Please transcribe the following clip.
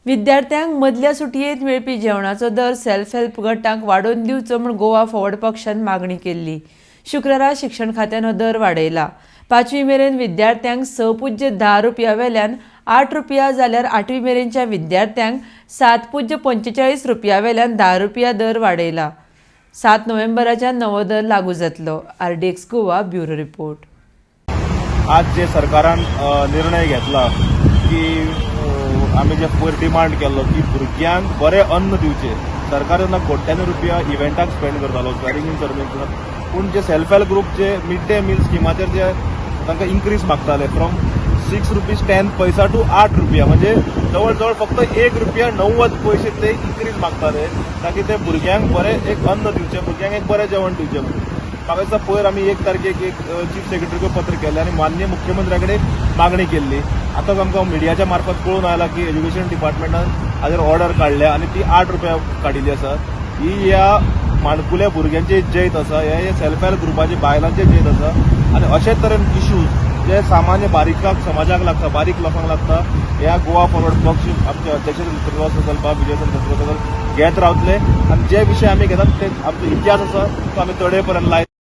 विद्यार्थ्यांक मदल्या सुटयेंत मेळपी जेवणाचो दर सेल्फ हेल्प गटांक वाडोवन दिवचो म्हूण गोवा फॉरवर्ड पक्षान मागणी केल्ली. शुक्रारा शिक्षण खात्यान हो दर वाडयला. पांचवी मेरेन विद्यार्थ्यांक 6.10 रुपया वेल्यान 8 रुपया, जाल्यार आठवी मेरेनच्या विद्यार्थ्यांक 7.45 रुपया वेल्यान 10 रुपया दर वाडयला. 7 नोव्हेंबराच्यान नवो दर लागू जातलो. RDX Goa, bureau report. आज जे सरकारान निर्णय घेतला की आमी जे पयर डिमांड केल्लो की भुरग्यांक बरें अन्न दिवचें. सरकार जेन्ना कोट्यांनी रुपया इव्हेंटाक स्पेंड करतालो, स्वेरिंग इन सेरेमनी, पूण जे सेल्फ हेल्प ग्रुप जे मिड डे मील स्किमाचेर जे तांकां इन्क्रीज मागताले फ्रॉम 6 रुपीज 10 पैसा टू 8 रुपया, म्हणजे जवळ जवळ फक्त 1 रुपया 90 पयशे ते इन्क्रीज मागताले, ताकी ते भुरग्यांक बरें एक अन्न दिवचें, भुरग्यांक एक बरें जेवण दिवचें म्हणून. म्हाका दिसता पयर आमी 1 तारखेक एक चीफ सेक्रेटरीक पत्र केलें आनी माननीय मुख्यमंत्र्या कडेन मागणी केल्ली. आतां आमकां मिडियाच्या मार्फत कळून आयलां की एज्युकेशन डिपार्टमेंटान हाजेर ऑर्डर काडल्या आनी ती 8 रुपया काडिल्ली आसा. ही ह्या माणकुल्या भुरग्यांचे जैत आसा, हे सेल्फ हेल्प ग्रुपाचे बायलांचे जैत आसा. आनी अशेच तरेन इश्यूज जे सामान्य बारीकाक समाजाक लागता, बारीक लोकांक लागता, ह्या गोवा फॉरवर्ड पक्ष आमचे अध्यक्ष श्रीवास बाब विजय सरदेसाय घेत रावतले. आनी जे विशय आमी घेतात ते आमचो इतिहास आसा, तो आमी तडे पर्यंत लायत.